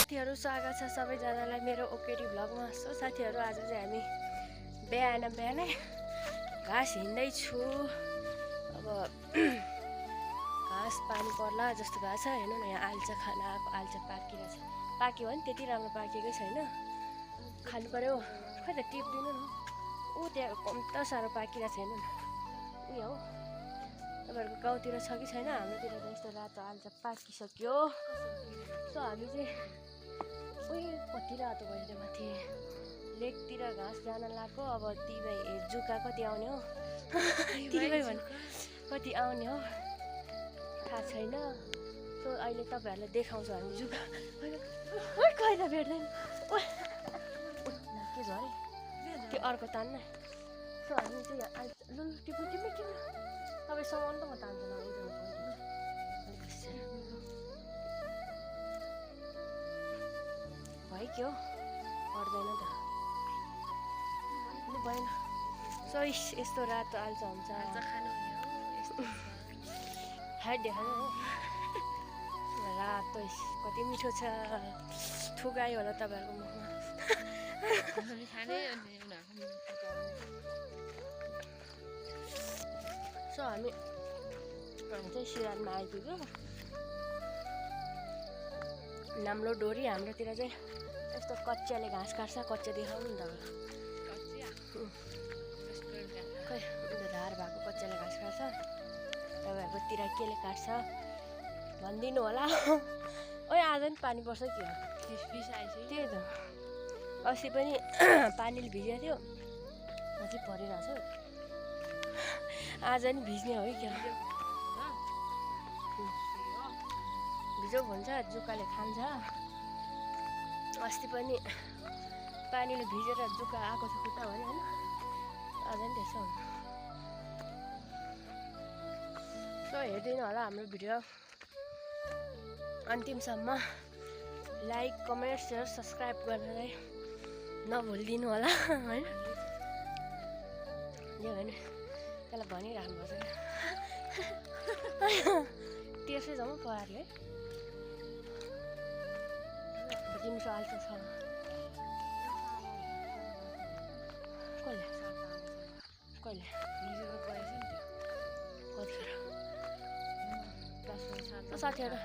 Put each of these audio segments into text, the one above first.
साथीहरु स्वागत छ सबैजनालाई मेरो ओकेडी भ्लगमा। सो साथीहरु आज चाहिँ हामी बिहानै घाँस हिँड्दै छु। अब घाँस पानी पर्ला जस्तो भएको छ। हेर्नु न यहाँ आल्चा खाना आएको, आल्चा पाकिरहेछ। पाक्यो भने त्यति राम्रो पाकेकै छैन, खानु पर्यो। खै त टिप्दिनु न, ऊ त्यहाँ कम्ता साह्रो पाकिरहेछ। हेर्नु न, उयो हो। तपाईहरुको गाउँतिर छ कि छैन? हाम्रोतिर त यस्तो रातो आल्चा पाकिसक्यो। सो हामी चाहिँ उयो कति रातो भइदियो माथि लेकतिर घाँस जान लाग्यो। अब तिमी जुका कति आउने हो तिमी भन् कति आउने हो थाहा छैन। सो अहिले तपाईहरुलाई देखाउँछु हामी जुका। खै त भेट्दैन के झरे त्यो अर्को तान्न। सो हामी चाहिँ लु टिप्नु तपाईँ सामान त म तान्छु न। भयो के हो पर्दैन त लु भएन। सो यस्तो रातो आल्चा हुन्छ देखाउनु हो रातो। कति मिठो छ, थुगायो होला तपाईँहरूको मुखमा। सो हामी चाहिँ सिरानमा आइपुग्यो। नाम्लो डोरी हाम्रोतिर चाहिँ यस्तो कच्चियाले घाँस काट्छ। कच्चिया देखाउनु नि तपाईँ। खै धार भएको कच्चियाले घाँस काट्छ। तपाईँहरूकोतिर केले काट्छ भनिदिनु होला। ओइ आज नि पानी पर्छ कि हो? त्यही त अस्ति पनि पानीले भिजेको थियो, अझै परिरहेछ। आज नि भिज्ने हो कि क्या? भिजो भन्छ जुकाले खान्छ। अस्ति पनि पानीले भिजेर जुका आएको छ खुट्टा भने होइन। आज नि त्यसो हुन्छ। सो हेरिदिनु होला हाम्रो भिडियो अन्तिमसम्म। लाइक कमेन्ट सेयर सब्सक्राइब गर्नलाई नभुलिदिनु होला होइन। यो होइन त्यसलाई भनिराख्नुपर्छ त्यसै जाउँ पऱ्यो है। दिउँसो आल्छ छ कहिले कहिले कतिखेर साथीहरू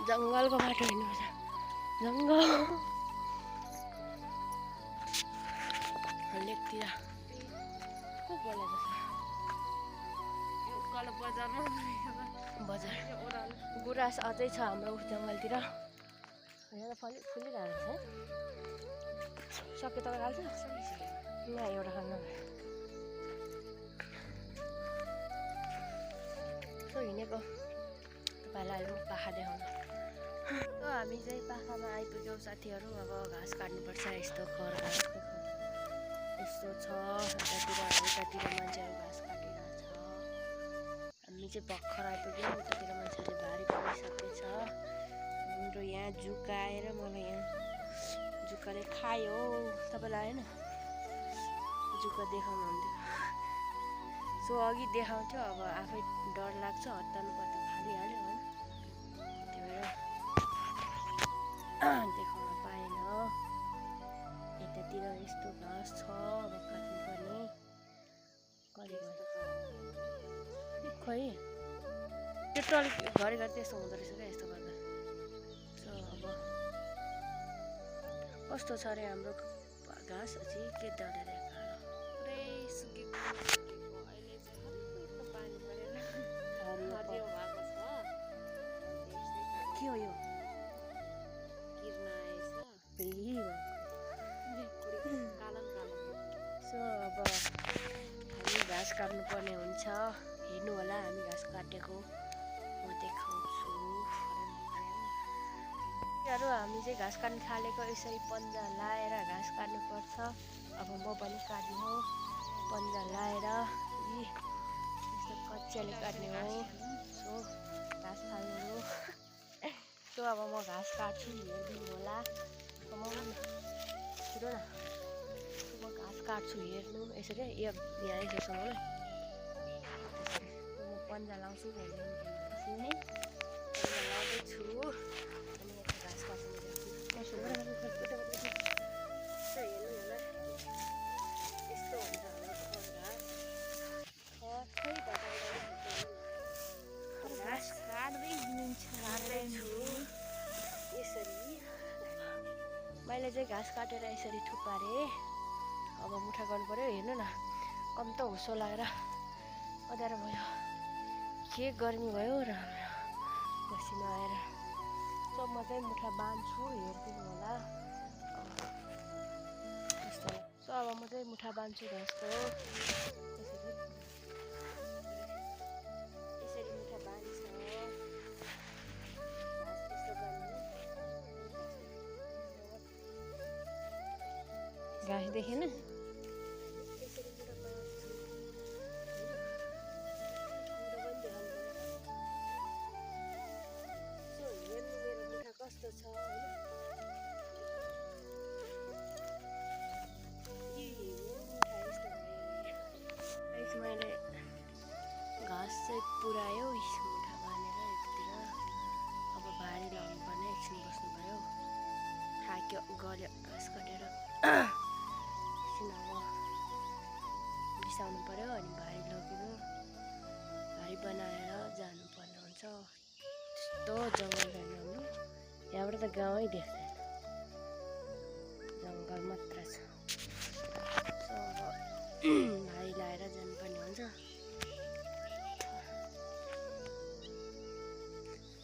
जङ्गलको बाटो हिँड्नुपर्छ। जङ्गल लेकतिर को बोला बजार गुराँस अझै छ हाम्रो जङ्गलतिर। यहाँ फुलिरहेको छ। सक्यो तपाईँ हाल्छ यहाँ एउटा खानु। सो हिँडेको तपाईँलाई अहिले म पाखा देखाउनु। हामी चाहिँ पाखामा आइपुग्यौँ साथीहरू। अब घाँस काट्नुपर्छ। यस्तो खर घाँसको यस्तो छ। यतातिर मान्छेहरू घाँस काटिरहेको छ। हामी चाहिँ भर्खर आइपुग्यौँ। यतातिर मान्छेहरूले भारी परिसकेछ। हाम्रो यहाँ जुका आएर मलाई यहाँ जुकाले खायो। तपाईँलाई होइन जुका देखाउनु हुन्थ्यो। सो अघि देखाउँथ्यो, अब आफै डर लाग्छ हतार्नु पर्दा खालिहाल्यो होइन। त्यही भएर देखाउन पाएन। यतातिर यस्तो घाँस छ। अब काट्नुपर्ने खै पेट्रोल घरिघरि त्यस्तो हुँदो रहेछ क्या यस्तो गर्दा। सो अब कस्तो छ अरे हाम्रो घाँस चाहिँ के डढेर पुरै सुकेको के हो यो? सो अब हामी घाँस काट्नुपर्ने हुन्छ। हेर्नु होला हामी घाँस काटेको म देखाउँछु। हामी चाहिँ घाँस काट्नु थालेको। यसरी पन्जा लाएर घाँस काट्नुपर्छ। अब म पनि काट्ने हो पन्जा लाएर। यस्तो कच्चियाले काट्ने हो। सो घाँस फाल्नु हो। सो अब म घाँस काट्छु, हेरिदिनु होला। छिटो न, म घाँस काट्छु हेर्नु। यसरी यहाँ यसोसँग म पन्जा लाउँछु। छु अनि यता घाँस काट्नु हेर्नु होला यस्तो हुन्छ घाँस काट्दैछु यसरी मैले चाहिँ घाँस काटेर यसरी थुपारेँ अब मुठा गर्नु पऱ्यो हेर्नु न कम त हुसो लगाएर अँध्यारो भयो के गर्मी भयो र पसिना आएर सब म चाहिँ मुठा बाँध्छु हेरिदिनु होला सो अब म चाहिँ मुठा बाँध्छु घाँसको यसरी मुठा बाँध्छ घाँस त्यस्तो गर्नु घाँस देखेन यसरी मुठा बाँध्छु सो हेर्नु मेरो मुठा कस्तो छ होइन मैले घाँस चाहिँ पुऱ्यायो मुठा बाँधेर यतातिर अब भारी लाउनु पर्ने एकछिन बस्नु भयो थाक्यो गल्यो घाँस काटेर एकछिन अब बिसाउनु पर्यो अनि भारी लगेर भारी बनाएर जानुपर्ने हुन्छ त्यस्तो जङ्गल जाने हाम्रो यहाँबाट त गाउँै देख्दैन जङ्गल मात्र छ सो अब भारी लाएर जानुपर्ने हुन्छ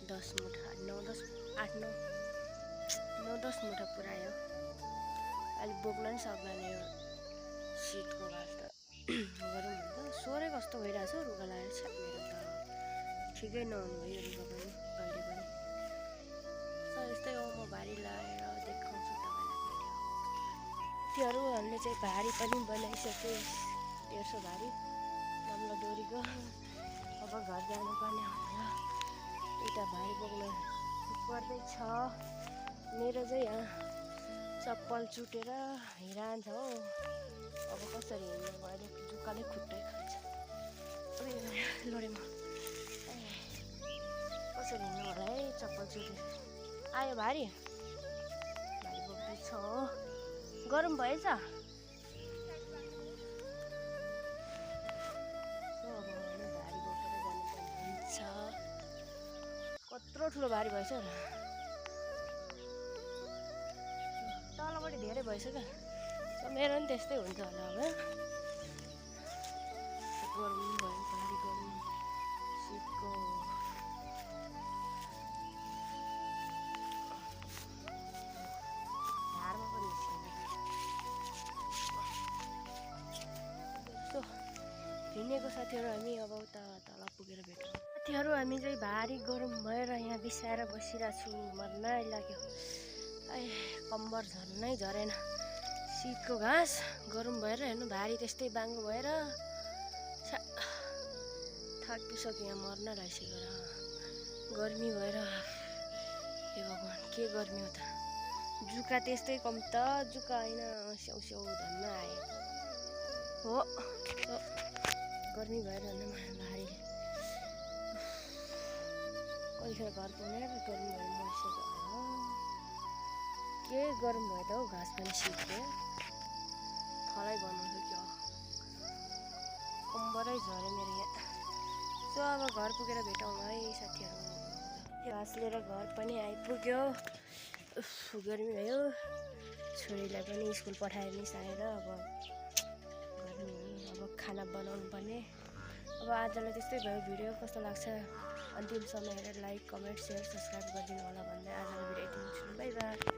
10 मुठा 9-10 8-9 मुठा पुऱ्यायो अहिले बोक्न नि सक्दैन यो सिटको घाँस त गरौँ हुन्छ सोरै कस्तो भइरहेछ रुगा लगाएर छ मेरो त ठिकै नहुनु भयो यो रुगा पनि कहिले पनि सो यस्तै हो म भारी लगाएर देखाउँछु तपाईँलाई त्योहरू हामीले चाहिँ भारी पनि बनाइसक्यो 150 भारी नम्ला डोरीको अब घर जानुपर्ने हुन्छ एउटा भारी बोक्नु पर्दैछ मेरो चाहिँ यहाँ चप्पल चुटेर हिँडान्छ हो अब कसरी हिँड्नु अहिले जुकाले खुट्टै खान्छ लोडेमा कसरी हिँड्नु होला है चप्पल चुटेर आयो भारी बोक्दैछ गरम भएछ भारी बोकेर जानुपर्ने हुन्छ कत्रो ठुलो भारी भएछ तलपट्टि धेरै भएछ क्या मेरो पनि त्यस्तै हुन्छ होला अब गरम भयो भारी गरम सिटको धारमा पनि यस्तो हिँडेको साथीहरू हामी अब उता तल पुगेर भेटौँ साथीहरू हामी चाहिँ भारी गरम भएर यहाँ बिसाएर बसिरहेको छु मर्नै लाग्यो कम्बर झर्नै झरेन सिटको घाँस गरम भएर हेर्नु भारी त्यस्तै बाङ्गो भएर थाकिसक्यो यहाँ मर्न लागिसकेर गर्मी भएर हे भगवान् के गर्मी हो त जुका त्यस्तै कम त जुका होइन स्याउ स्याउ धन्न आयो हो गर्मी भएर हेर्नु भारी कतिखेर घर पुगेर गर्मी भएर मरिसक्यो के गरम भयो त हौ घाँस पनि सिक्यो थलै बनाउँछु क्या कम्बरै झऱ्यो मेरो यहाँ सो अब घर पुगेर भेटौँ है साथीहरू घाँस लिएर घर पनि आइपुग्यो गर्मी भयो छोरीलाई पनि स्कुल पठाएर मिसाएर अब गर्मी अब खाना बनाउनु पर्ने अब आजलाई त्यस्तै भयो भिडियो कस्तो लाग्छ अन्तिमसम्म हेरेर लाइक कमेन्ट सेयर सब्सक्राइब गरिदिनु होला भन्दै आजको भिडियो यति बाई बाई।